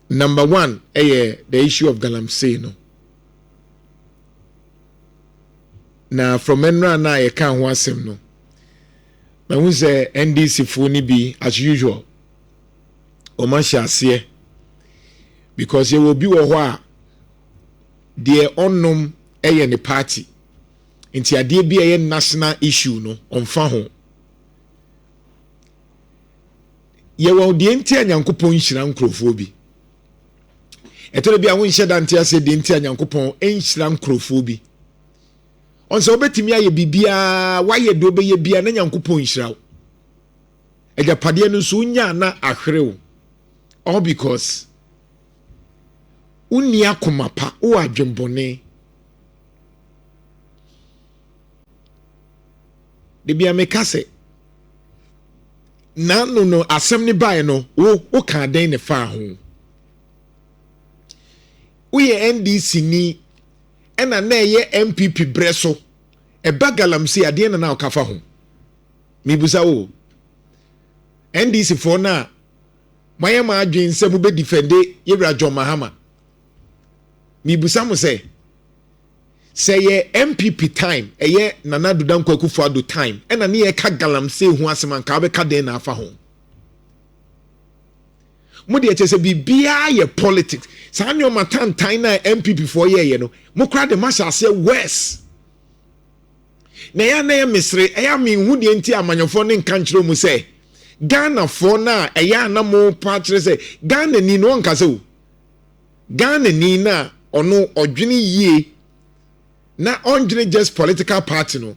Number one ɛyɛ the issue of galamsey no. Na from nnora no a yɛka ho asɛm no, mahu sɛ NDC foɔ no bi as usual wɔn ahyɛ aseɛ because yɛwɔ obi wɔ hɔ a deɛ ɔnom yɛ ne party nti adeɛ bi a ɛyɛ national issue no ɔmfa ho. Yɛwɔ deɛ nti a Nyankopɔn nhyira nkurɔfoɔ bi. Ɛtɔ bi a wonhyɛ da nte aseɛ deɛ nti a Nyankopɔn nhyira nkurɔfoɔ bi. Ɔn sɛ wobɛtumi ayɛ biribiara, woayɛ deɛ wobɛyɛ biara na Nyankopɔn nhyira wo. Agyapadeɛ no nso wonya na ahwere wo. All because wonni akoma pa, wowɔ adwembɔne. Da bia meka sɛ n'ano no asɛm no baeɛ no wo wokaa dɛn ne faa ho? Woyɛ NDC ni ɛna na ɛyɛ NPP berɛ so ɛba galamsey adeɛ na na ɔka fa ho? Mebusa wo NDC foɔ no a moayɛ mo adwene sɛ mobɛdifɛnde yɛwura John Mahama, mebusa mo sɛ Sɛ yɛ NPP time, ɛyɛ Nana Addo Dankwa Akufo Addo time ɛna ne yɛka galamsey ho asɛm a nka wobɛka dɛn na afa ho? Mo deɛ kyerɛ sɛ biribiara yɛ politics. Saa nneɛma tantan no a NPP foɔ yɛɛyɛ no, mo koraa de moahyɛ aseɛ worse. Na ɛyɛ a na ɛyɛ mesere, ɛyɛ a menhu deɛ nti a amanyɔfoɔ no nka nkyerɛ mu sɛ Ghanafoɔ no a ɛyɛ a na mo pa kyerɛ sɛ Ghanani no ɔnka sɛ o. Ghanani no a ɔno ɔdwene yie na ɔndwene just political party no,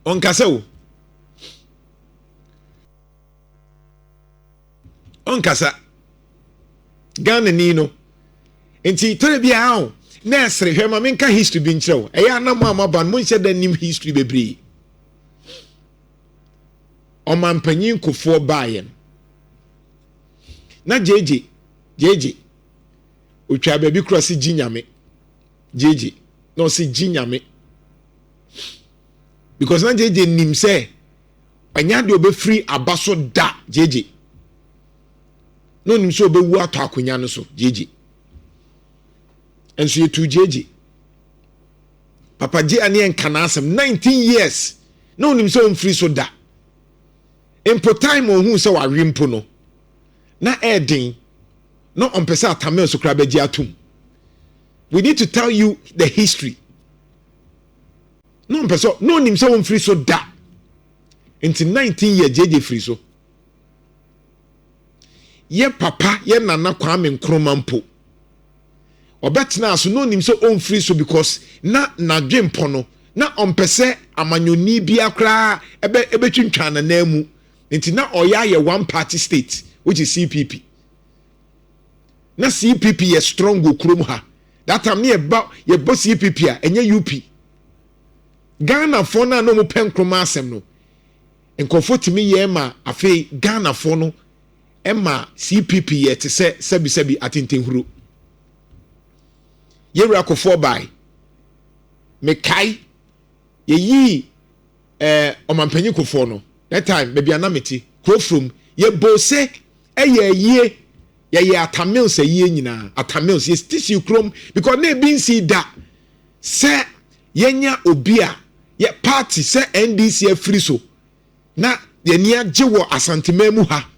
ɔnkasa o, ɔnkasa Ghanani no. Nti tɔrɔ bi a o na ɛsere hwɛ ma menka history bi nkyerɛ wo. Ɛyɛ anam a maba no monhyɛ da nim history bebree. Ɔmampanyin Kofoɔ baeɛ no na gyegye gyegye otwa baabi kora ɔsi gyi nyame gyegye na ɔsi gyi nyame because na gyegye nim sɛ ɛnyɛ adeɛ ɔbɛfiri aba so da gyegye na onim sɛ ɔbɛwu atɔ akonnwa no so gyegye nso yɛtu gyegye papa gye aneɛ nka n'asɛm 19 years na onim sɛ ɔmfiri so da. Mpo time a ohuu sɛ wawe mpo no, na ɛyɛ den. Na ɔmpɛ sɛ Atta Mills koraa bɛgye atom. We need to tell you the history. Na ɔmpɛ sɛ, na onim sɛ ɔmfiri so da. Nti 19 year gyegye firi so. Yɛ papa, yɛ nana Kwame Nkrumah mpo, ɔbɛtenaa so na onim sɛ ɔmfiri so because na n'adwempɔ no na ɔmpɛ sɛ amanyɔni biara koraa ɛbɛ ɛbɛtwintwan n'anan mu nti na ɔyɛ ayɛ one party state which is CPP. Na CPP yɛ strong wɔ kurom ha that time ne yɛba yɛbɔ CPP a ɛnyɛ UP. Ghanafoɔ no a na wɔn pɛ Nkrumah asɛm no nkurɔfoɔ tumi yɛ ma afei Ghanafoɔ no ɛma CPP yɛ te sɛ sɛbisɛbi atentenhuro. Yɛwura Kofoɔ bae. Mekae yɛyii eh, ɔmampanyin Kofoɔ no. That time, baabi a na mete, kuro from, yɛbɔɔ se ɛyɛ ayie, yɛyɛ Atta Mills ayie nyinaa. Atta Mills, yɛti sii kurom because na ebi nsii da sɛ yɛnya obi a yɛ party sɛ NDC afiri so na yɛn ani agye wɔ Asanteman mu ha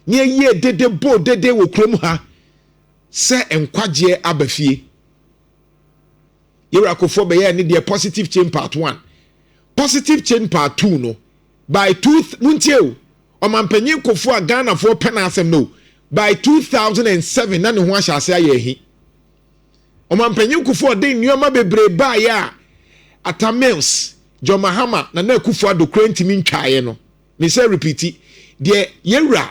na yɛyɛɛ dede bɔɔ dede wɔ kurom ha sɛ nkwagyeɛ aba fie. Yɛwura Kofoɔ bɛyɛɛ ne deɛ positive chain part one. Positive chain part two no, by two, muntie o, ɔmampanyin Kofoɔ a Ghanafoɔ pɛ n'asɛm no, by 2007 na ne ho ahyɛ ase ayɛ ahi. Ɔmampanyin Kufuor de nneɛma bebree baeɛ a Atta Mills, John Mahama, Nana Akufo Addo koraa ntumi ntwaeɛ no. Mesɛ repeati, deɛ yɛwura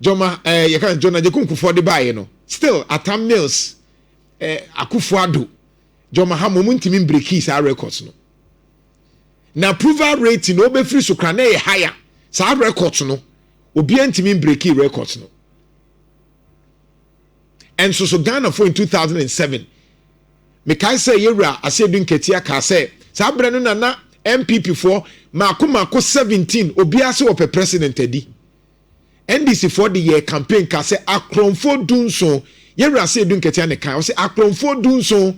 John Ma, eh, yɛka John Agyekum Kufuor de baeɛ no, still Atta Mills, eh, Akufo Addo, John Mahama, wɔn ntumi mbreki saa records no. Na approval rating na ɔbɛfiri so koraa na ɛyɛ higher. Saa records no, obiara ntumi mbreki records no. Ɛnso so Ghanafoɔ in 2007, mekae sɛ yɛwura Asiedu Nketia kaa sɛ saa berɛ no na na NPP foɔ maako maako 17 obiara sɛ wɔpɛ president adi. NDC foɔ de yɛ campaign ka sɛ akorɔmfoɔ 17, yɛwura Asiedu Nketia ne kan ɔsɛ akorɔmfoɔ 17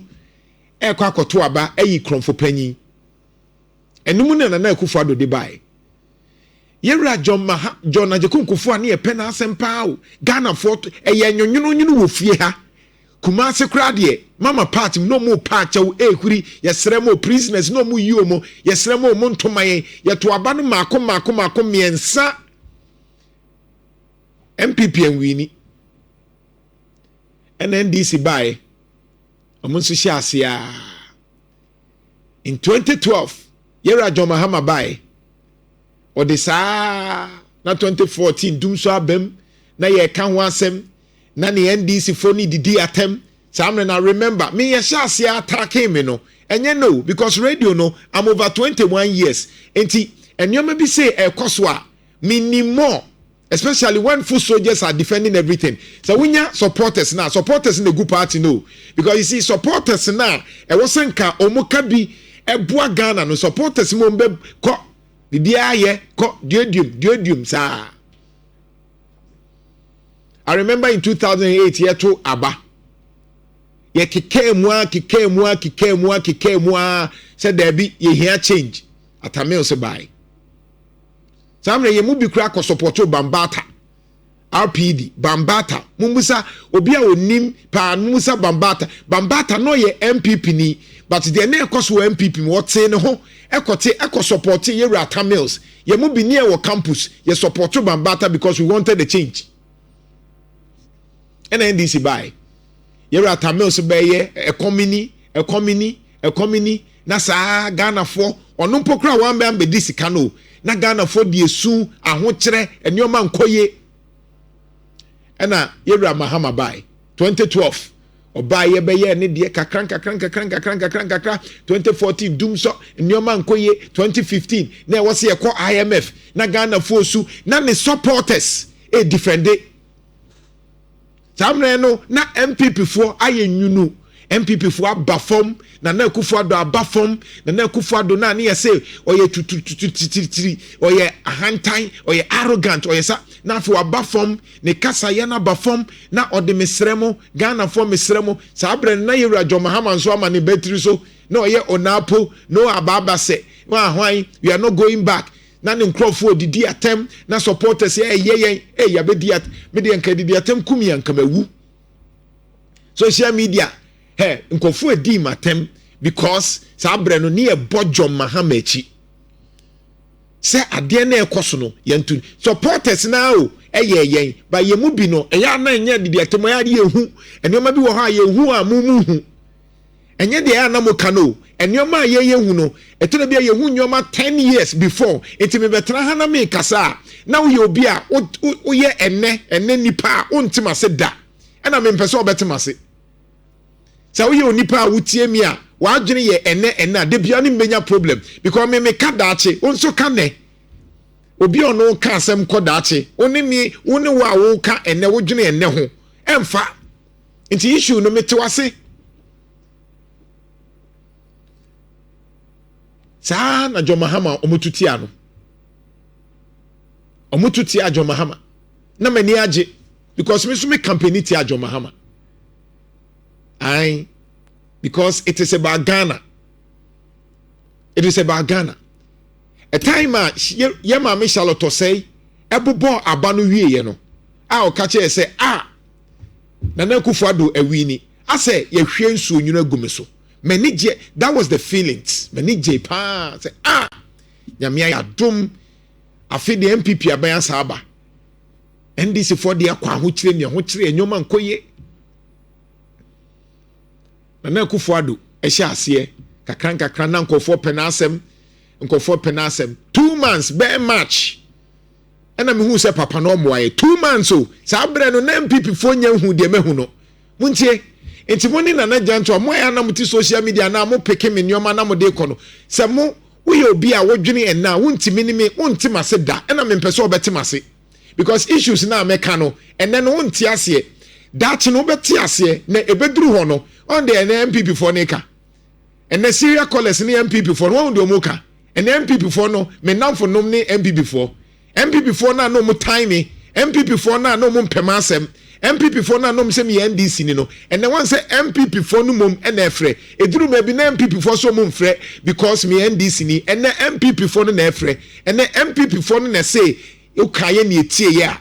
ɛkɔ akɔto aba ɛyi korɔmfo panyin. Ɛnum na Nana Akufo Addo de baeɛ. Yɛwura John Maha, John Agyekum Kufuor a ne yɛpɛ n'asɛm paa o, Ghanafoɔ ɛyɛ nwonwononwono wɔ fie ha. Kumase koraa deɛ, mama part mu na ɔmo pa akyɛw ehuri, yɛsrɛ mo, prisoners na ɔmo yi ɔmo, yɛsrɛ mo, ɔmo ntoma yɛn. Yɛto aba no maako maako maako mmiɛnsa, NPP anwini. Ɛna NDC baeɛ, ɔmo nso hyɛ ase a in 2012 yɛwura John Mahama baeɛ, ɔde saa na 2014 dum so abam na yɛka ho asɛm na ne NDC fo ne didi atɛm saa mmerɛ. Na remember me, yɛhyɛ aseɛ attacking me no, ɛnyɛ no, because radio no, I'm over 21 years, nti nneɛma bi sɛ ɛkɔ so a me more, especially when foot soldiers are defending everything. So wonya supporters na supporters na egu party no, because you see, supporters na ɛwɔ sɛ nka ɔmo ka bi ɛboa Ghana no, supporters mo bɛ kɔ biribiara yɛ kɔ duaduam duaduam saa. I remember in 2008 yɛto aba, yɛkeka mu a, keka mu a, keka mu a, keka mu a sɛ daabi, yɛhia change. Atta Mills bae. Saa mmerɛ yɛn mu bi kura akɔ support Bambata, RPD Bambata. Mumbusa obi a onim paa, mumbusa Bambata. Bambata no yɛ NPP ni, but deɛ ne ɛkɔ so wɔ NPP mu, ɔte ne ho ɛkɔte ɛkɔ support yɛwura Atta Mills. Yɛn mu bi ne ɛwɔ campus, yɛ support Bambata because we wanted the change. Ɛna NDC bae, yɛwura Atta Mills bɛyɛ ɛkɔmini ɛkɔmini ɛkɔmini na saa Ghanafoɔ, ɔno mpo kora wɔn bɛ ambɛdi sika no, na Ghanafoɔ de esu ahokyerɛ, nneɛma nkɔ yie. Ɛna yɛwura Mahama bae 2012, ɔbaa yɛ bɛyɛ ne deɛ kakra nkakra nkakra nkakra nkakra nkakra. 2014 dum sɔ, nneɛma nkɔ yie. 2015 na ɛwɔ sɛ yɛkɔ IMF na Ghanafoɔ su na ne supporters e defend saa mmerɛ no na NPP foɔ ayɛ nwunu, NPP foɔ aba fam, Nana Akufo Addo aba fam. Nana Akufo Addo na ne yɛ sɛ ɔyɛ tutututu, ɔyɛ ahantan, ɔyɛ arrogant, ɔyɛ sa, na afei waba fam, ne kasa yɛ n'aba fam na ɔde mesrɛ mo, Ghanafoɔ, mesrɛ mo. Saa berɛ no na yɛwura John Mahama nso ama ne bɛtiri so na ɔyɛ onapo no abaaba sɛ wɔn ahwan, we are not going back, na ne nkurɔfoɔ didi atɛm na supporters yɛ ɛyɛ yɛn ɛyɛ yabɛdi at me deɛ nka didi atɛm kum yɛn nkamawu. Social media hɛ, nkurɔfoɔ edi mu atɛm because saa berɛ no ne yɛ bɔ John Mahama akyi sɛ adeɛ na ɛkɔ so no, yɛn to supporters naa o, ɛyɛ yɛn ba yɛn mu bi no ɛyɛ anan nyɛ didi atɛm, ɛyɛ adeɛ ehu nneɛma bi wɔ hɔ a yɛhu a mo mu hu, ɛnyɛ deɛ ɛyɛ anam ka no, nneɛma a yɛyɛ hu no, ɛtɛnɛ bi a yɛhu nneɛma 10 years before. Nti mebɛtena ha na mi kasa a, na woyɛ obi a woyɛ ɛnɛ ɛnɛ nipa a wontem ase da, ɛna mempɛ sɛ ɔbɛtem ase sɛ woyɛ onipa a wotie mi a w'adwene yɛ ɛnɛ ɛnɛ a debia ne mbɛnya problem, because me meka daakye, wo nso ka nɛ. Obi a ɔno ka asɛm kɔ daakye, wo ne mi, wo ne wo a woka ɛnɛ, wodwene ɛnɛ ho ɛmfa. Nti issue no, mete wase saa na John Mahama ɔmo tu tia no, ɔmo tu tia John Mahama na m'ani agye because me nso me campaign tia John Mahama ayi, because it is about Ghana, it is about Ghana. A time a yɛ maame Charlotte Osei ɛbobɔ aba no wie yɛ no a, ɔka kyerɛ sɛ a Nana Akufo Addo awi ni asɛ yɛhwie nsuo nwunu agu me so, m'ani gye. That was the feelings, m'ani gye paa sɛ a Nyame ayɛ adom, afe deɛ NPP aban asa aba. NDC foɔ deɛ akɔ ahokyere ne ahokyere, nneɛma nkɔ yie. Nana Akufo Addo ɛhyɛ aseɛ kakra nkakra na nkɔfoɔ pɛ n'asɛm, nkɔfoɔ pɛ n'asɛm. 2 months bɛɛ March ɛna mehu sɛ papa no ɔmmoa yɛ 2 months o. Saa berɛ no na NPP foɔ nya hu deɛ mahu no. Montie, nti mo ne Nana Gyanto a mo ayɛ na mo te social media na mo peke me nneɛma na mo de kɔ no sɛ mo woyɛ obi a wodwene ɛna a wontumi ne me, wonte m'ase da, ɛna mempɛ sɛ wɔbɛte m'ase because issues na mɛka no ɛnɛ no, wonte aseɛ. Daakye no wobɛte aseɛ na ɛbɛduru hɔ no. Ɔn deɛ ɛnɛ NPP foɔ ne ka, ɛnɛ serial callers ne NPP foɔ no, wɔn deɛ wɔn ka ɛnɛ NPP foɔ no, me namfo nom ne NPP foɔ, NPP foɔ no a na wɔn tan me. NPP foɔ no a na ɔmo mpɛm asɛm, NPP foɔ no a na ɔmo sɛ meyɛ NDC ni no, ɛnɛ wɔn sɛ NPP foɔ no mom ɛna ɛfrɛ. Eduru baabi na NPP foɔ so ɔmo mfrɛ because meyɛ NDC ni. Ɛnɛ NPP foɔ no na ɛfrɛ. Ɛnɛ NPP foɔ no na ɛsɛ ɔka yɛ ne etie yɛ a.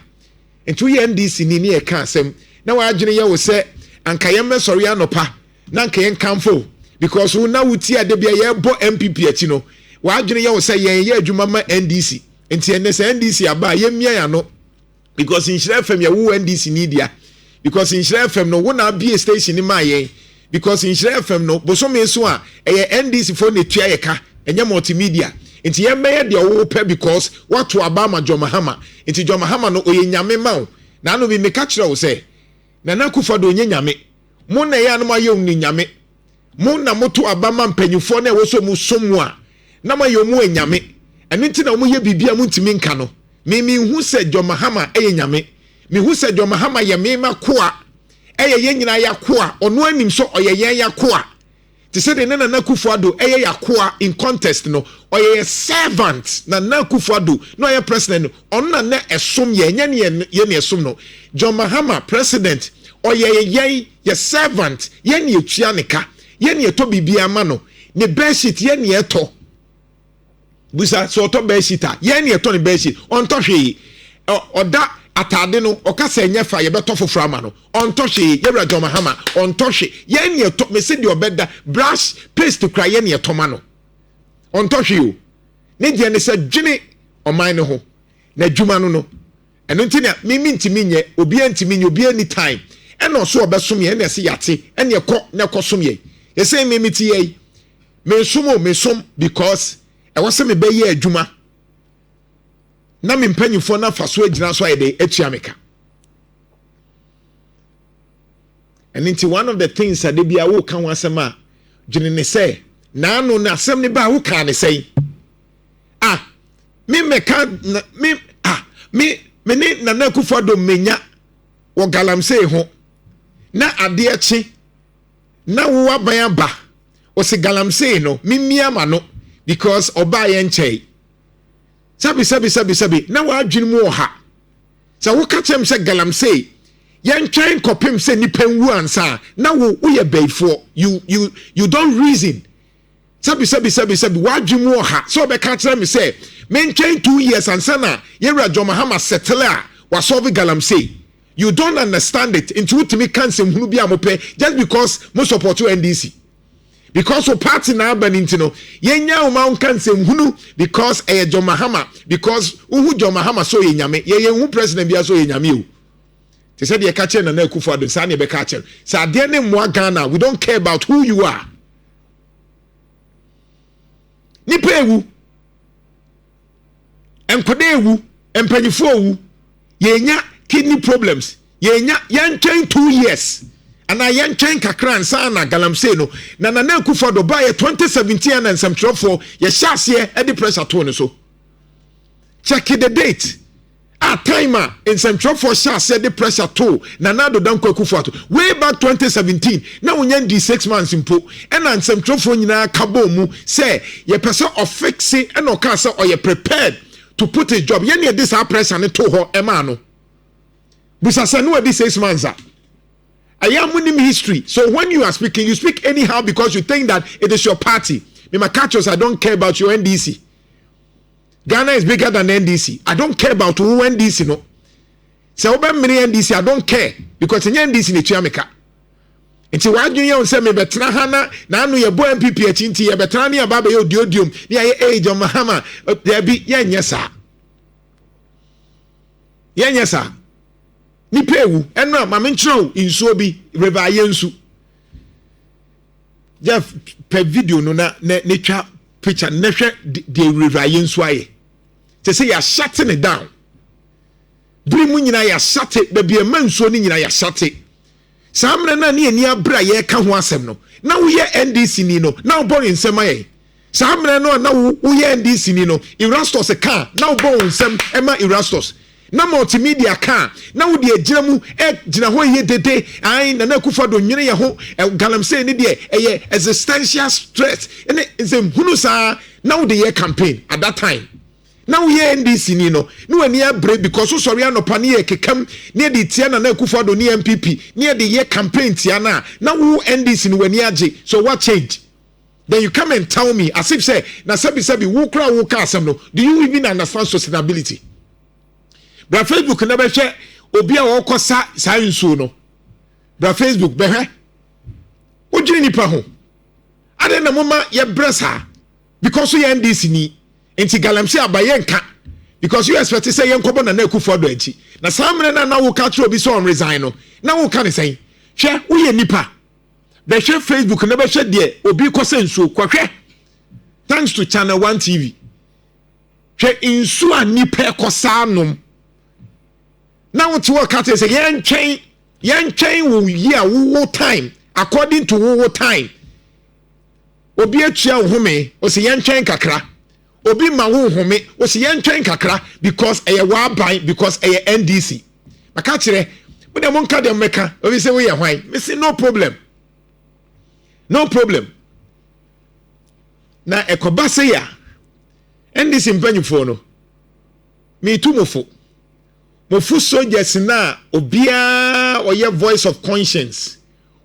Nti woyɛ NDC ni ne yɛ ka asɛm na wadwene yɛ wo sɛ anka yɛn mɛsɔre anɔpa na anka yɛn kanfo because wo na wotie ade bia yɛbɔ NPP akyi no, wadwene yɛ wo sɛ yɛn yɛ adwuma ma NDC. Nti ɛnɛ sɛ NDC aba a, yɛmmia yɛn ano because Nhyira FM yɛ wo NDC ni dia, because Nhyira FM no, wo na abie station ni maa yɛn, because Nhyira FM no, bosome so a ɛyɛ NDC fo na etua yɛ ka, ɛnyɛ Multimedia. Nti yɛn bɛyɛ deɛ ɔwɔ pɛ because wato aba ama John Mahama. Nti John Mahama no, ɔyɛ Nyame ma wo. Na ano bi meka kyerɛ wo sɛ Nana Akufo-Addo onye Nyame. Mo na ɛyɛ anum ayɛ ne Nyame. Mo na moto aba ma mpanyinfoɔ na ɛwɔ so mo som mu a na mo ayɛ ɔmo anyame. Ɛno nti na ɔmo yɛ biribi a mo ntumi nka no. Mimi hu sɛ John Mahama ɛyɛ Nyame. Mihu sɛ John Mahama yɛ mema koa, ɛyɛ yɛn nyinaa yɛ akoa. Ɔno anim sɛ ɔyɛ yɛn yɛ akoa te sɛ de ne Nana Akufo-Addo ɛyɛ yɛ akoa in contest no, ɔyɛ yɛ servant. Nana Akufo-Addo na ɔyɛ president no, ɔno na na ɛsom yɛ, ɛnyɛ ne yɛ ne ɛsom no. John Mahama president, ɔyɛ yɛn yɛ servant. Yɛn ne etua ne ka, yɛn ne ɛtɔ biribi ama no, ne bedsheet yɛn ne ɛtɔ. Busa sɛ ɔtɔ bedsheet a, yɛn ne ɛtɔ ne bedsheet. Ɔntɔ hwee. Ɔda ataade no, ɔka sɛ ɛnyɛ fa, yɛbɛtɔ foforɔ ama no. Ɔntɔ hwee. Yɛwura John Mahama ɔntɔ hwee, yɛn ne ɛtɔ. Mesi deɛ ɔbɛda, brush, paste kura, yɛn ne ɛtɔ ma no. Ɔntɔ hwee o. Ne deɛ ne sɛ dwene ɔman ne ho na adwuma no. Ɛno nti na mimi ntumi nyɛ, obiara ntumi nyɛ, obiara ni time. Ɛna ɔso ɔbɛsom yɛn, ɛna ɛsɛ yate, ɛna ɛkɔ na ɛkɔ som yɛn. Yɛsɛ mimi ti yɛ yi, mesom o, mesom because ɛwɔ sɛ mebɛyɛ adwuma na me mpanyinfoɔ no afa so agyina so ayɛ de atua me ka. Ɛno nti one of the things a de bi a woka ho asɛm a dwene ne sɛ naano na asɛm ne ba a wokaa ne sɛn a me mɛka na me a me ne Nana Akufo-Addo mmenya wɔ galamsey ho na adeɛ kye na wo aban aba, ɔsi galamsey no mimia ma no because ɔbaa yɛn nkyɛn. Sɛbi, sɛbi, sɛbi, sɛbi, na wadwene mu ɔha sɛ woka kyerɛ m sɛ galamsey yɛntwɛn kɔpem sɛ nipa nwu ansa na wo woyɛ bɛyifoɔ. You don't reason. Sɛbi, sɛbi, sɛbi, sɛbi, wadwene mu ɔha sɛ ɔbɛka kyerɛ me sɛ mentwɛn 2 years ansa na yɛwura John Mahama settle a wasolve galamsey. You don't understand it. Nti wotumi ka nsɛmhunu bi a mopɛ just because mo support NDC, because o party na aba ne nti no, yɛnya wo ma nka nsɛmhunu because ɛyɛ John Mahama, because wohu John Mahama sɛ ɔyɛ Nyame. Yɛyɛ nhu president bi a sɛ ɔyɛ Nyame o. Te sɛ deɛ ɛka kyerɛ Nana Akufo Addo saa ne ɛbɛka kyerɛ sɛ adeɛ ne mmoa Ghana. We don't care about who you are. Nipa ewu, nkwadaa ewu, mpanyinfoɔ ewu, yɛnya kidney problems, yɛnya. Yɛntwɛn 2 years anaa yɛntwɛn kakra nsa na galamsey no na Nana Akufo Addo baayɛ 2017 na nsɛmtwerɛfoɔ yɛhyɛ aseɛ ɛde pressure too ne so. Check the date a time a nsɛmtwerɛfoɔ hyɛ aseɛ de pressure too Nana Addo Dankwa Akufo Addo way back 2017 na wonya ndi 6 months mpo, ɛna nsɛmtwerɛfoɔ nyinaa ka bɔɔ mu sɛ yɛpɛ sɛ ɔfixe, ɛna ɔkaa sɛ ɔyɛ prepared to put his job. Yɛne yɛde saa pressure ne to hɔ ɛmaa no. Busa sɛ ne wadi 6 months a ɛyɛ mo nim history. So when you are speaking, you speak anyhow because you think that it is your party. Me ma catch us, I don't care about your NDC. Ghana is bigger than NDC. I don't care about wo NDC no. Sɛ wobɛmmene NDC, I don't care because ɛnyɛ NDC na etua me ka. Nti wadwene yɛn sɛ mebɛtena ha na n'ano yɛbɔ NPP akyi nti yɛbɛtena ne yɛba bɛyɛ odiodiom ne yɛayɛ ee John Mahama. Daabi, yɛnyɛ saa, yɛnyɛ saa. Nipa ewu. Ɛno a maame nkyerɛ wo nsuo bi, River Ayensu. Jeff, pɛ video no na ne twa picture na hwɛ deɛ River Ayensu ayɛ kyɛ sɛ yɛahyate ne down bere mu nyinaa. Yɛahyate baabi ɛma nsuo no nyinaa yɛahyate. Saa mmerɛ no a ne yɛni abere a yɛreka ho asɛm no na woyɛ NDC ni no na wobɔ ne nsɛm ayɛ. Saa mmerɛ no a na woyɛ NDC ni no, Erastus ka na wobɔ wo nsɛm ɛma Erastus na Multimedia ka na wode agyina mu gyina hɔ yɛ dede ae. Nana Akufo-Addo nwene yɛ ho galamsey ne deɛ ɛyɛ existential stress ne nsɛmhunu saa na wode yɛ campaign at that time. Na woyɛ NDC ni no, ne w'ani abere because wosɔre anɔpa ne yɛ kekam ne yɛde tia Nana Akufo-Addo ne NPP ne yɛde yɛ campaign tia no a, na wo NDC no w'ani agye. So what change? Then you come and tell me as if say na sɛbi sɛbi wo kora wo ka asɛm no, do you even understand sustainability? Bra Facebook na bɛhwɛ obi a ɔkɔ sa saa nsuo no. Bra Facebook bɛhwɛ. Wodwene nipa ho. Adɛn na moma yɛbrɛ saa? Because woyɛ NDC ni. Nti galamsey aba yɛnka. Because you expect sɛ yɛnkɔbɔ Nana Akufo-Addo akyi. Na saa mmerɛ no a na woka kyerɛ obi sɛ ɔnresign no, na woka ne sɛn? Hwɛ, woyɛ nipa. Bɛhwɛ Facebook na bɛhwɛ deɛ obi kɔsɛ nsuo. Kɔhwɛ. Thanks to Channel One TV. Hwɛ nsuo a nipa ɛkɔsa nom. Na wote hɔ ka kyerɛ sɛ yɛntwɛn, yɛntwɛn wo yi a wowo time, according to wowo time. Obi atua wo home, ɔsɛ yɛntwɛn kakra. Obi ma wo home, ɔsɛ yɛntwɛn kakra because ɛyɛ w'aban, because ɛyɛ NDC. Maka kyerɛ, mo deɛ monka deɛ mmɛka, obi sɛ woyɛ hwan? Mese no problem. No problem. Na ɛkɔba sɛ yɛ a, NDC mpanyinfoɔ no, meetu mo fo. Mo fo soldiers na obiara ɔyɛ voice of conscience.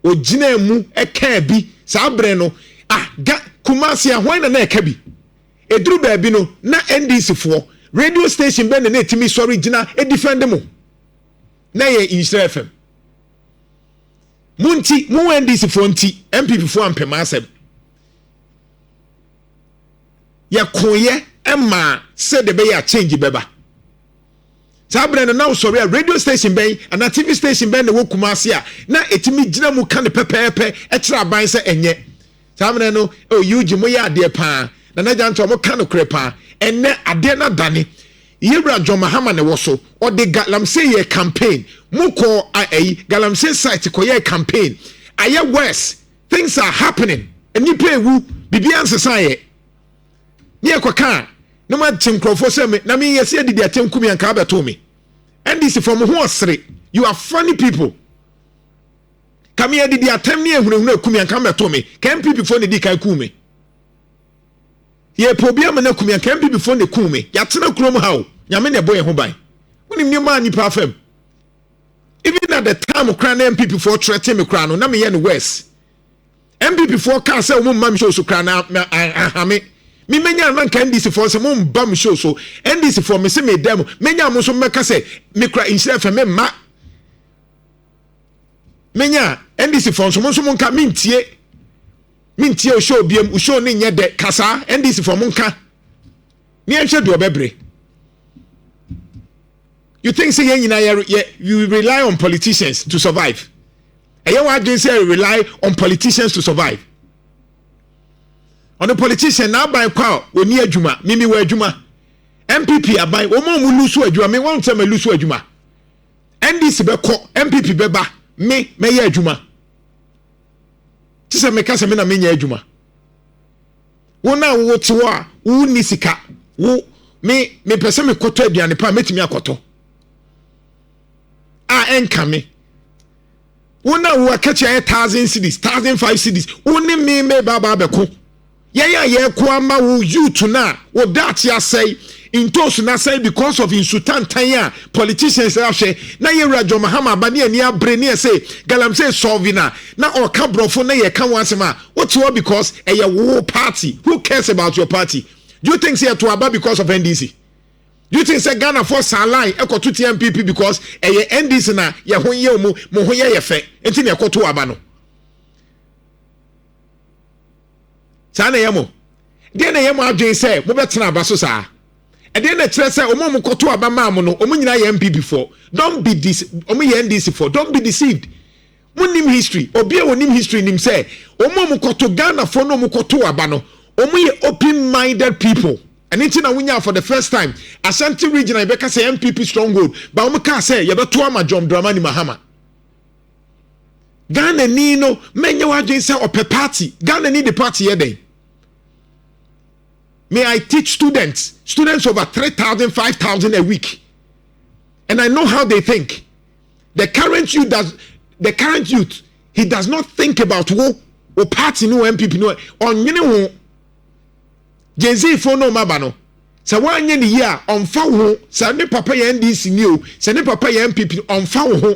Ogyina mu ɛka bi saa berɛ no, ah, ga Kumasi a hwan na na ɛka bi? Eduru baabi no, na NDC foɔ radio station bɛn na na etimi sɔre gyina edefend mo. Na yɛ Nhyira FM. Mo nti, mo NDC foɔ nti, NPP foɔ ampɛm asɛm. Yɛkoyɛ ɛma sɛ de bɛyɛ a change bɛba. Saa berɛ no na wosɔre a radio station bɛn anaa TV station bɛn na ɛwɔ Kumasi a na ɛtumi gyina mu ka ne pɛpɛɛpɛ ɛkyerɛ aban sɛ ɛnyɛ. Saa berɛ no, oh, UG mo yɛ adeɛ paa. Nana Gyanto mo ka no korɛ paa. Ɛnnɛ adeɛ no adane. Yɛwura John Mahama na ɛwɔ so. Ɔde galamsey yɛ campaign. Mo kɔ ɛyi galamsey site kɔyɛ campaign. Ayɛ worse. Things are happening. Nnipa ewu. Biribiara nsesa yɛ. Ne yɛ kɔka a na mo ate nkurɔfoɔ sɛ me na me yɛ sɛ yɛdidi atɛm kum yɛn nka abɛto me. NDC fɔ mo ho ɔsere. You are funny people. Ka me yɛdidi atɛm ne ehunahuna kum yɛn nka abɛto me. Ka NPP foɔ na edi kan kum me. Yɛ pɛ obi ama na kum yɛn nka NPP foɔ na kum me. Yɛatena kurom ha o. Nyame na ɛbɔ yɛn ho ban. Wonim nneɛma a nipa afam. Even at the time kora na NPP foɔ threaten me kora no na meyɛ no worse. NPP foɔ kaa sɛ wɔn mma me show so kora na ahame. Me menya na nka NDC foɔ sɛ mo mba me show so. NDC foɔ me se me dɛm. Menya mo nso mmɛka sɛ me kura Nhyira FM me mma. Menya NDC foɔ nso mo nso mo nka mentie. Mentie o show biem, o show ne nyɛ dɛ kasa NDC foɔ mo nka. Ne yɛnhwɛ deɛ ɔbɛbrɛ. You think say yɛn nyinaa yɛ you rely on politicians to survive? Ɛyɛ w'adwene sɛ rely on politicians to survive? Ɔno politician n'aban kɔ a oni adwuma, mimi wɔ adwuma. NPP aban, wɔn a wɔn lusu adwuma, me wɔn sɛ ma lusu adwuma. NDC bɛkɔ, NPP bɛba, me mɛyɛ adwuma. Te sɛ meka sɛ me na menyɛ adwuma. Wɔn a wɔwɔ te hɔ a wɔnni sika, wo me mepɛ sɛ mekɔtɔ aduane pa a mɛtumi akɔtɔ. A ɛnka me. Wɔn a wɔn akatua yɛ 1,000 cedis, 1,500 cedis, wɔn ne me me ba ba abɛko. Yɛn a yɛko ama wo youth na wo daakye asɛe, ntoosu na asɛe because of nsutantan a politicians ahwɛ. Na yɛwura John Mahama aba ne ani abere ne yɛsɛ galamsey solve na na ɔka borɔfo na yɛka wɔn asɛm a wote hɔ because ɛyɛ wo party. Who cares about your party? Do you think say yɛto aba because of NDC? Do you think say Ghana for saa line ɛkɔto TNPP because ɛyɛ NDC na yɛ ho yɛ mu mo ho yɛ yɛ fɛ nti na ɛkɔto aba no? Saa na ɛyɛ mo. Deɛ na ɛyɛ mo adwene sɛ mobɛtena aba so saa. Ɛdeɛ na kyerɛ sɛ ɔmo a ɔmo kɔto aba maa mo no ɔmo nyinaa yɛ NPP foɔ. Don't be this ɔmo yɛ NDC foɔ. Don't be deceived. Mo nim history. Obi a onim history nim sɛ ɔmo a ɔmo kɔto Ghana foɔ na ɔmo kɔto aba no ɔmo yɛ open minded people. Ɛne nti na wonya for the first time Ashanti region a yɛbɛka sɛ NPP stronghold ba wɔn kaa sɛ yɛbɛto ama John Dramani Mahama. Ghana ni no mɛnyɛ w'adwene sɛ ɔpɛ party. Ghana ni de party yɛ dɛn? May I teach students over 3,000, 5,000 a week, and I know how they think. The current youth does, the current youth, he does not think about wo, wo party no NPP no, ɔnwene ho. Gen Z fo no maba no. Sɛ woanyɛ ne yie a, ɔmfa wo ho. Sɛ ne papa yɛ NDC ni o, sɛ ne papa yɛ NPP, ɔmfa wo ho.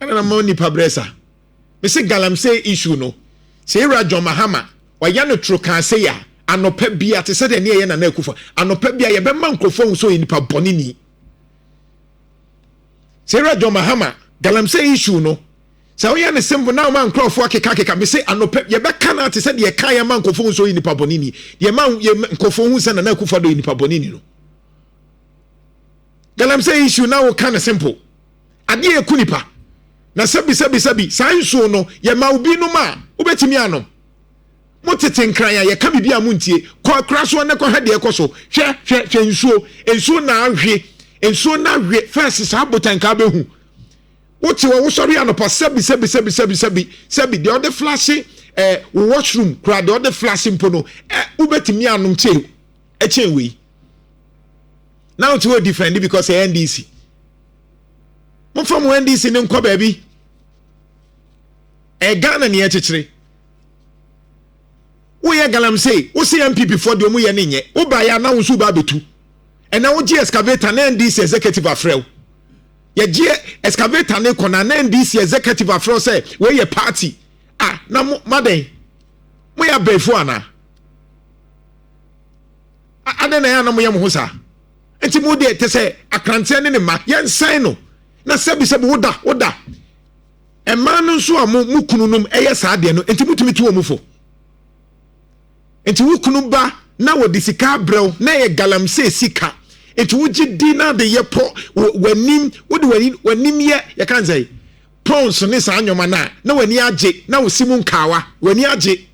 Ɛna na ma nipa brɛ sa. Mese galamsey issue no, sɛ Ewura John Mahama ɔyɛ no toro kaa sei a, anɔpa bia te sɛ deɛ ne ɛyɛ Nana Akufo, anɔpa bia yɛbɛma nkurɔfoɔ ahu sɛ ɔyɛ nipa bɔne ni. Sɛ Ewura John Mahama galamsey issue no, sɛ woyɛ no simple na woma nkurɔfoɔ akekakeka, mese anɔpa yɛbɛka no te sɛ deɛ ɛka yɛ ma nkurɔfoɔ hu sɛ ɔyɛ nipa bɔne ni, deɛ ma nkurɔfoɔ hu sɛ Nana Akufo Addo yɛ nipa bɔne ni no. Galamsey issue na woka no simple. Adeɛ ɛku nipa. Na sɛbi sɛbi sɛbi saa nsuo no yɛma obi nom a wobɛtumi anom. Mo tete nkran a yɛka biribi a montie. Kɔ akura soɔ na kɔhwɛ deɛ ɛkɔ so. Hwɛ hwɛ hwɛ nsuo. Nsuo na ahwe. Nsuo na ahwe. First saa botanka bɛhu. Wote hɔ wosɔre anɔpa sɛbi sɛbi sɛbi sɛbi sɛbi sɛbi deɛ ɔde flashe eh, wo washroom koraa deɛ ɔde flashe mpo no eh, wobɛtumi anom kyɛ ɛkyɛn wei. Na wote hɔ defend because ɛyɛ NDC. Momfa mo NDC no nkɔ baabi. Ɛyɛ Ghana ne yɛkyekyere. Woyɛ galamsey, wo se NPP foɔ deɛ ɔmo yɛ ne nyɛ. Wobaeɛ a na wo nso woba abɛtu. Ɛnɛ wogye excavator na NDC executive afrɛ wo. Yɛgye excavator ne kɔ na na NDC executive afrɛ wo sɛ wei yɛ party. Ah, na mo madɛn? Moyɛ abɛɛfo anaa? Adɛn na ɛyɛ a na moyɛ mo ho saa? Nti mo deɛ te sɛ akranteɛ ne ne mma, yɛnsan no na sɛbisɛbi woda woda. Mmaa no nso a mo mo kununom ɛyɛ saa deɛ no, nti motumi tu wɔn fo. Nti wo kunu ba na wɔde sika abrɛ wo na ɛyɛ galamsey sika, nti wogye di na de yɛ pɔ w'anim, wode w'anim yɛ yɛka nsɛ pons ne saa nneɛma no a, na w'ani agye na wo si mu nkaawa, w'ani agye.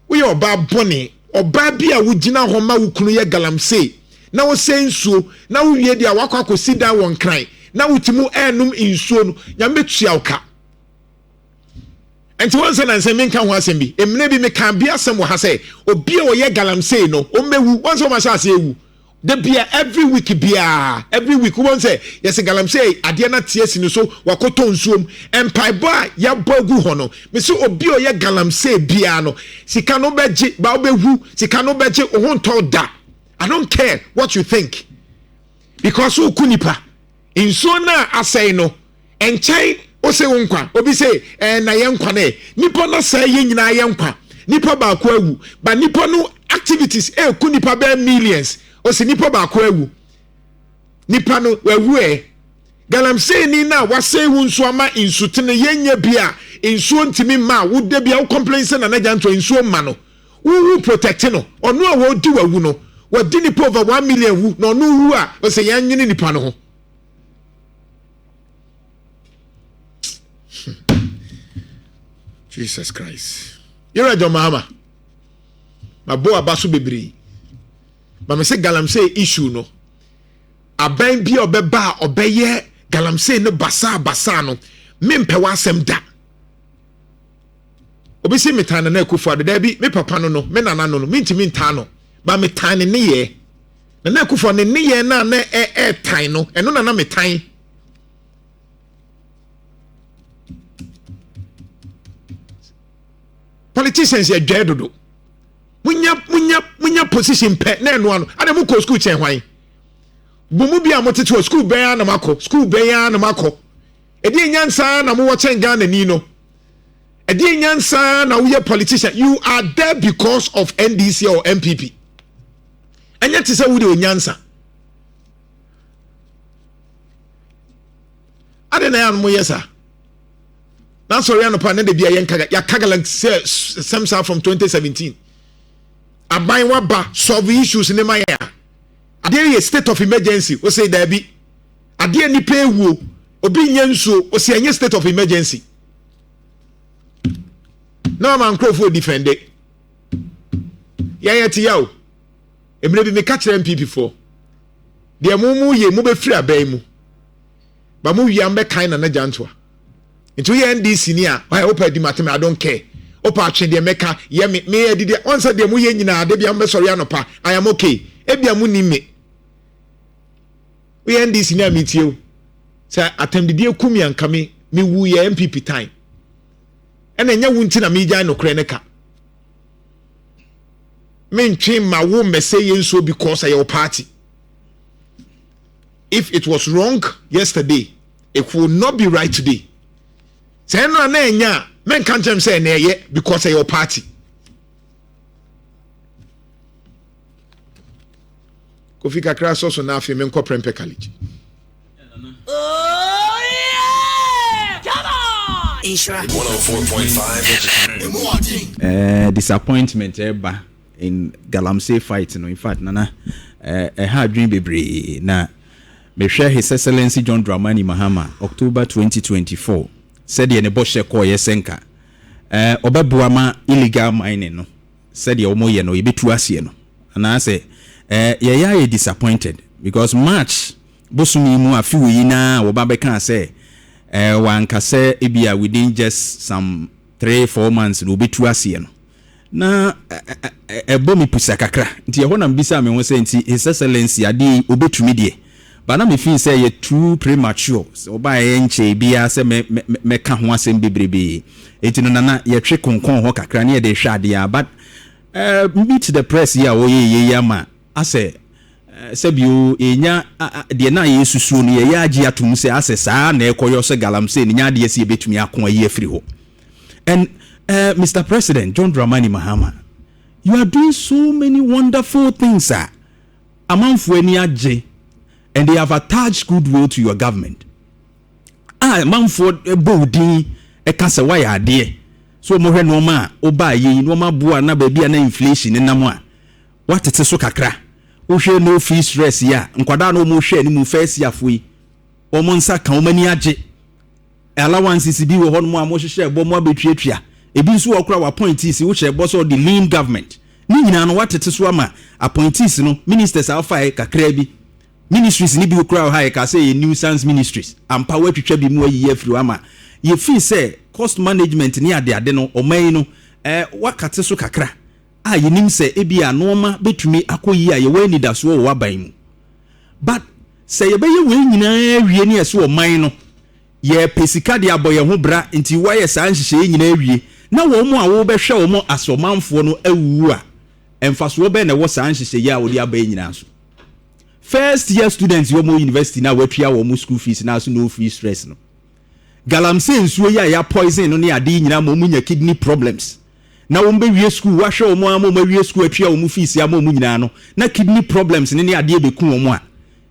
Woyɛ ɔbaa bɔne. Ɔbaa bi a wogyina hɔ ma wo kunu yɛ galamsey na wosɛe nsuo na wowie deɛ a woakɔ akɔsi dan wɔ Nkran na wote mu ɛrenom nsuo no, Nyame bɛtua wo ka. Nti wɔn sɛ nansa menka ho asɛm bi. Mmerɛ bi mekaa bi asɛm wɔ ha sɛ obi a ɔyɛ galamsey no ɔmmɛwu. Wɔn sɛ wɔn ahyɛ aseɛ awu. Da bia every week biara every week wobɛhu sɛ yɛsɛ galamsey adeɛ no ate asi no so wakɔtɔ nsuom. Mpaebɔ a yɛabɔ agu hɔ no mese obi a ɔyɛ galamsey biara no sika no bɛgye ba wobɛwu sika no bɛgye wo ho ntɔ da. I don't care what you think because woku nipa. Nsuo no a asɛe no nkyɛn wose wo nkwa obi se ɛɛ eh, na yɛ nkwa no nipa no asɛe yɛ nyinaa yɛ nkwa nipa baako awu ba nipa no activities ɛɛku nipa bɛɛ millions ose nipa baako awu nipa no wawu ɛ galamsey ni na wasɛe wo nsuo ama nsutene yɛnyɛ bi a nsuo ntumi mma a woda bi a wo complain sɛ nana gyanto nsuo mma no wowu protect no ɔno a wɔdi wawu no wɔdi nipa over 1 million wu na ɔno wu a ɔsɛ yɛn nwene nipa no ho. Jesus Christ. Yɛrɛ John Mahama. Mabɔ aba so bebree. Ma me sɛ galamsey issue no. Aban bi a ɔbɛba a ɔbɛyɛ galamsey no basaa basaa no. Mempɛ w'asɛm da. Obi si metan Nana Akufo-Addo. Daabi, me papa no, me nana no, mentumi ntan no. Ba metan ne nneyɛɛ. Nana Akufo ne nneyɛɛ no a na ɛɛtan no, ɛno na na metan. Politicians yɛ dwɛɛ dodo. Munya munya munya position pɛ na ɛno ano. Ada mo kɔ school kyɛn hwan? Mo mu bi a mo tete hɔ school bɛn ara na mo akɔ? School bɛn ara na mo akɔ? Ɛdeɛ nyansa na mowɔ kyɛn Ghana ni no? Ɛdeɛ nyansa na woyɛ politician? You are there because of NDC or NPP. Ɛnyɛ te sɛ wode onyansa. Ade na yɛ mo yɛ saa. Na sɔre anɔpa ne de bia yɛn kaga yɛaka galamsey sɛm saa from 2017. Aban waba solve issues ne ma yɛ a. Adeɛ yɛ state of emergency. Wo say daabi. Adeɛ nipa ewuo. Obi nyɛ nsuo. Wo say ɛnyɛ state of emergency. Na ɔma nkurɔfoɔ defend. Yɛn yɛ te ya o. Mmerɛ bi meka kyerɛ NPP foɔ. Deɛ mo mo yɛ mo bɛfiri abɛn mu. Ba mo wia mbɛkan Nana Gyantoa. Nti woyɛ NDC ni a, ɔyɛ wopɛ di mateme, I don't care. Wopɛ atwe deɛ mɛka, yɛ me, me yɛ didi. Wɔn sɛ deɛ mo yɛ nyinaa, de bia mo bɛsɔre anɔpa, I am okay. Ebia mo nim me. Woyɛ NDC ni a metie o. Sɛ atɛmdidie kum yɛn nka me, me wu yɛ NPP time. Ɛna ɛnyɛ wo nti na megyae nokorɛ no ka. Mentwe ma wo mmɛsɛ yɛ nsuo because ɛyɛ wo party. If it was wrong yesterday, it will not be right today. Sɛ ɛno a na ɛnyɛ a, mɛnka nkyɛn sɛ ɛna ɛyɛ because ɛyɛ wo party. Kofi kakra sɔ so na afei menkɔ Prempeh College. Oh yeah! Come on! Nhyira 104.5 Eh, disappointment ɛba in galamsey fight no. In fact, Nana, ɛha adwene bebree na mehwɛ His Excellency John Dramani Mahama, October 2024, sɛdeɛ ne bɔhyɛ kɔɔyɛ sɛ nka ɔbɛboa ma illegal mining no, sɛdeɛ wɔyɛ no, yɛbɛtu aseɛ no, anaasɛ yɛyɛ ayɛ disappointed because March bosom yi mu, afe wɔ yi naa, wɔba bɛkaa sɛ wanka sɛ ebia within just some 3-4 months na wɔbɛtu aseɛ no, na ɛbɔ me pusa kakra. Nti ɛhɔ na mbisa me ho sɛ, nti His Excellency, adeɛ yi obɛtumi deɛ ba? Na mefii sɛ yɛ too premature sɛ ɔbaa yɛ nkyɛn biara sɛ mɛka ho asɛm bebrebee. Enti no, Nana, yɛtwe konkɔn hɔ kakra ne yɛde hwɛ adeɛ a, but meet the press yi a wɔyɛ yɛ yi ama asɛ sɛbio yɛnya deɛ na yɛsusuo no, yɛyɛ agye atom sɛ asɛ saa na ɛkɔyɔ sɛ galamsey no nya adeɛ sɛ yɛbɛtumi ako ayi afiri hɔ. And Mr President John Dramani Mahama, you are doing so many wonderful things a amanfoɔ ani agye, and they have attached goodwill to your government, a amanfoɔ bɔ wo din ɛka sɛ woayɛ adeɛ so. Wɔhwɛ nneɛma a wobaa yɛ yi, nneɛma boa na baabi a na inflation nenam a watete so kakra. Wohwɛ no free stress yi a nkwadaa no wɔn hwɛ anim, first year fo yi, wɔn nsa ka, wɔn ani agye. Allowances bi wɔ hɔnom a wɔhyehyɛ ɛbɔ mo abɛtuatua, ebi nso wɔ kora wɔ appointees, wohyɛ ɛbɔ sɛ ɔde lean government ne nyinaa no, watete so ama appointees no. Ministers a wɔfa yɛ kakra bi, ministries ne bi wɔ kora wɔ ha, yɛ ka sɛ yɛ nuisance ministries ampa, wɔatwitwa bi mu ayiyi afiri hɔ ama yɛfii sɛ cost management ne adeade no, ɔman yi no wakate so kakra a yɛnim sɛ ebi a nneɛma bɛtumi akɔ yie a yɛwɔ anidasoɔ wɔ w'aban mu. But sɛ yɛbɛyɛ wei nyinaa awie ne yɛsɛ ɔman no yɛpɛ sika de abɔ yɛn ho bra, nti woayɛ saa nhyehyɛeɛ nyinaa awie na wɔn mu a wɔbɛhwɛ wɔn asɔmanfoɔ no awuwu a, mfasoɔ bɛn na ɛwɔ saa nhyehyɛeɛ a wɔde aba yi nyinaa so? First year students yi, wɔn university na wɔatua wɔn school fees na so no free stress no, galamsey nsuo yi a yɛ poison no ne ade yi nyinaa ma wɔn nya kidney problems, na wɔn bɛwie school, wahwɛ wɔn ama wɔn awie school, atua wɔn fees ama wɔn nyinaa no, na kidney problems ne adeɛ bɛku wɔn a,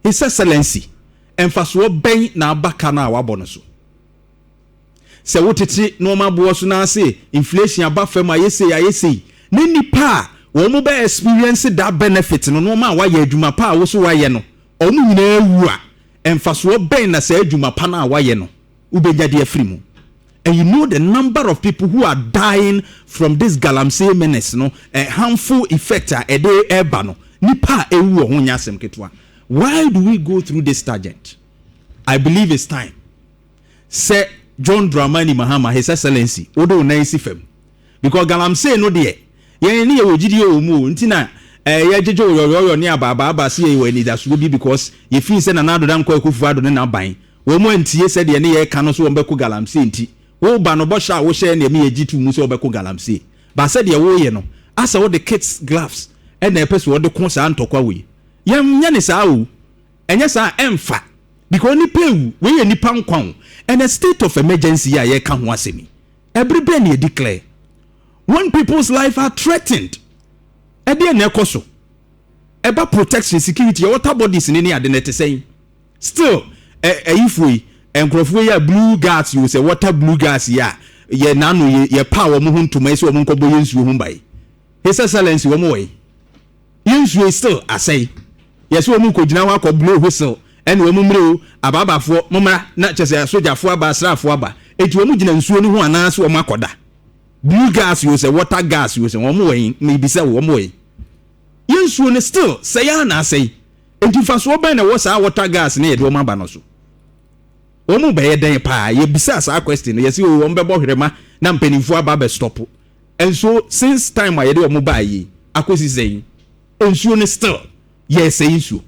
His Excellency, mfasoɔ bɛn na aba ka no a wabɔ no so sɛ wotete nneɛma aboɔ so n'ase, inflation aba fam, ayɛ sei, ayɛ sei, ne nipa a wɔn bɛ experience that benefit no, nneɛma a wayɛ, adwuma pa a woso wayɛ no, wɔn nyinaa wu a, mfasoɔ bɛn na saa adwuma pa no a wayɛ no wobɛnya de afiri mu? And you know the number of people who are dying from this galamsey menace no, harmful effect a ɛde ɛba no, nipa a ewu wɔ ho nyɛ asɛm ketewa. Why do we go through this tangent? I believe it's time sɛ John Dramani Mahama, His Excellency, wode wo nan si fam, because galamsey no deɛ, yɛn ne yɛwɔ gyidie wɔ mu o, nti na yɛgyegye wo yɔyɔyɔ ne abaabaaba se yɛwɔ anidasoɔ bi, because yɛfii sɛ Nana Addo Dankwa Akufo Addo ne n'aban wɔn mu antie sɛdeɛ ne yɛreka no so wɔn bɛkɔ galamsey. Nti woba no, bɔhyɛ a wohyɛ ne ɛmi yɛgye to mu sɛ wɔbɛkɔ galamsey ba, sɛdeɛ woyɛ no, asɛ wode kids gloves ɛna ɛpɛ sɛ wɔde ko saa ntɔkwa wei. Yɛnyɛ ne saa o, ɛnyɛ saa ɛmfa, because nipa ewu, wei yɛ nipa nkwa o. And a state of emergency a yɛka ho asɛm yi, ɛbere bɛn na yɛ declare when people's life are threatened? Ɛdeɛ na ɛkɔ so ɛba protection, security, yɛ water bodies ne ade na ɛte sɛn? Still ɛyifoɔ yi, nkurɔfoɔ yi a blue guards yi o, sɛ water blue guards yi a yɛ n'ano yɛ yɛ pa wɔn ho ntoma yi sɛ wɔn nkɔbɔ yɛ nsuo ho ban, His Excellency, wɔn wɔ yi, yɛ nsuo yi still asɛe. Yɛsɛ wɔn nkɔgyina hɔ akɔ blow whistle ɛna wɔn mmerɛ o, abaabafoɔ mommra na kyɛ sɛ asogyafoɔ aba, asraafoɔ aba, eti wɔn gyina nsuo no ho anaasɛ wɔn akɔda? Blue guards yi o, sɛ water guards yi o, sɛ wɔn wɔ yi, mebisa wɔn wɔ yi, yɛ nsuo no still sɛe a na asɛe. Nti nfasoɔ bɛn na ɛwɔ saa water guards ne yɛde wɔn aba no so? Wɔn bɛyɛ dɛn paa? Yɛbisa saa question no, yɛsɛ o, wɔn bɛbɔ hwerɛma na mpanimfoɔ aba abɛ stop. Nso since time a yɛde wɔn baa yi akɔsi sɛn, nsuo no still yɛsɛe nsuo.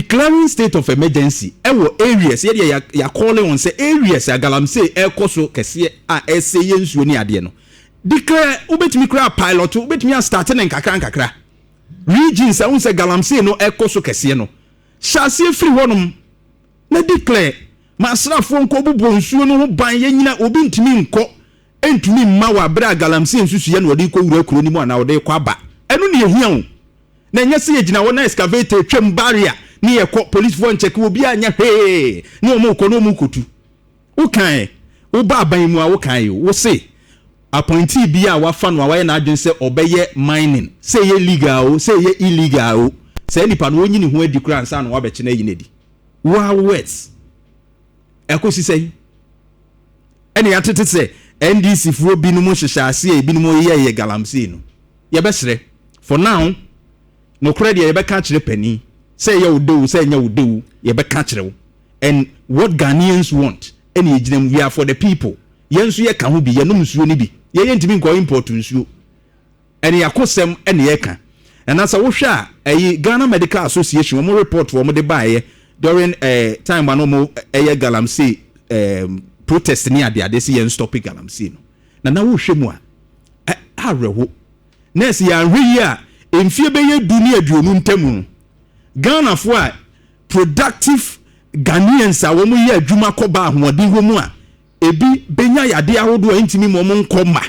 Declaring state of emergency ɛwɔ areas, yɛdeɛ yɛ calling on sɛ areas a galamsey ɛkɔ so kɛseɛ a ɛsɛ yɛ nsuo ne adeɛ no, declare. Wobɛtumi kura pilot, wobɛtumi astart ne nkakra nkakra. Regions a wohu sɛ galamsey no ɛkɔ so kɛseɛ no, hyɛ aseɛ firi hɔnom na declare ma asraafoɔ nkɔ bobɔ nsuo no ho ban. Yɛnyina obi ntumi nkɔ, ntumi mma wɔ abere a galamsey nsusuiɛ na wɔde kɔ wura kuro no mu anaa wɔde kɔ aba. Ɛno ne ehia o, na ɛnyɛ sɛ yɛgyina hɔ na excavator twam barrier ne yɛkɔ, polisifoɔ nkyɛke obi anyɛ hwee ne wɔn kɔ ne wɔn kɔtu. Wokan woba aban mu a, wokan yi wo se appointee bi a wafa no a wayɛ n'adwene sɛ ɔbɛyɛ mining, sɛ ɛyɛ legal o, sɛ ɛyɛ illegal o, sɛ nipa no wɔnyi ne ho adi koraa ansa na wabɛkye no ayi n'adi. Wow, words ɛkɔsi sɛn ɛne yɛatete sɛ NDC foɔ binom hyehyɛ ase a ebinom yɛ yɛ galamsey no. Yɛbɛsrɛ, for now, nokorɛ deɛ yɛbɛka akyerɛ panin, sɛ ɛyɛ wo dew, sɛ ɛnyɛ wo dew, yɛbɛka akyerɛ wo. And what Ghanaians want ɛne yɛgyina mu. We are for the people. Yɛn nso yɛka ho bi, yɛnom nsuo no bi, yɛyɛ ntumi nkɔ import nsuo. Ɛne yɛakosɛm ɛne yɛka. Ɛna sɛ wohwɛ a, ɛyi Ghana Medical Association wɔn report wɔn de baeɛ during time a na wɔn ɛyɛ galamsey protest ne adeade sɛ yɛn stop galamsey no, na wohwɛ mu a, awerɛho. Nurse, yɛanhwɛ yi a, mfie bɛyɛ 10 ne 20 ntam no, Ghanafoɔ a productive Ghanaians a wɔn yɛ adwuma kɔba ahoɔden wɔ mu a, ebi benya yadeɛ ahodoɔ a ntumi mu wɔn nkɔ ma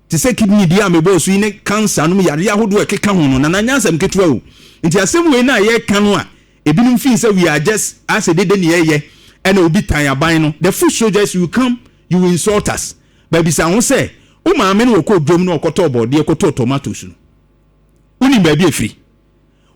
te sɛ kidney deɛ a mebɔɔ so yi ne cancer nom, yadeɛ ahodoɔ a ɛkeka ho no. Nana, nyɛ asɛm ketewa o. Nti asɛm wei no a yɛreka no a, ebinom feel sɛ we are just asɛ dede ne yɛyɛ ɛna obi tan aban no. The foot soldiers will come, you will insult us. Baabi sa ho sɛ wo maame no wɔkɔ dwom no, ɔkɔtɔ bɔɔdeɛ, kɔtɔ tomatoes no, wonim baabi efiri.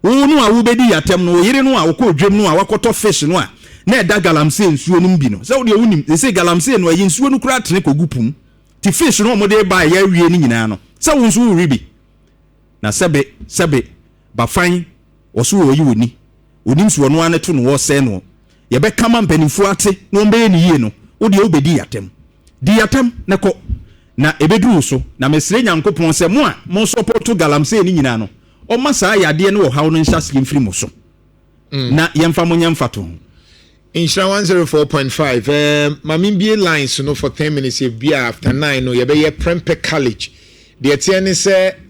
Wo no a wobɛdi yɛatɛm no, wo yere no a wɔkɔ dwam no a wakɔtɔ fish no a na ɛda galamsey nsuo no mu bi no, sɛ wodeɛ wonim sɛ galamsey no ɛyɛ nsuo no koraa tene kɔgu pum ti, fish no a wɔde ba ɛyɛ awie no nyinaa no, sɛ wo nso wowiri bi na sɛbe sɛbe bafan wɔso wɔyi wɔ ni onim so, ɔno ara ne to no wɔsɛe no. Yɛbɛka ma mpanimfoɔ ate na wɔn bɛyɛ ne yie no, wodeɛ wobɛdi yɛatɛm, di yɛatɛm na kɔ na ɛbɛduru wo so. Na mesrɛ Nyankopɔn sɛ mo a mo support galamsey no nyinaa no, ɔma saa yadeɛ no ɔhaw no nhyɛ aseɛ mfiri mo so na yɛmfa mo nyɛ mfa to ho. Nhyira 104.5. Maame bie lines no for 10 minutes. Ebi a after 9 no yɛbɛyɛ Prempeh College deɛ teɛ ne sɛ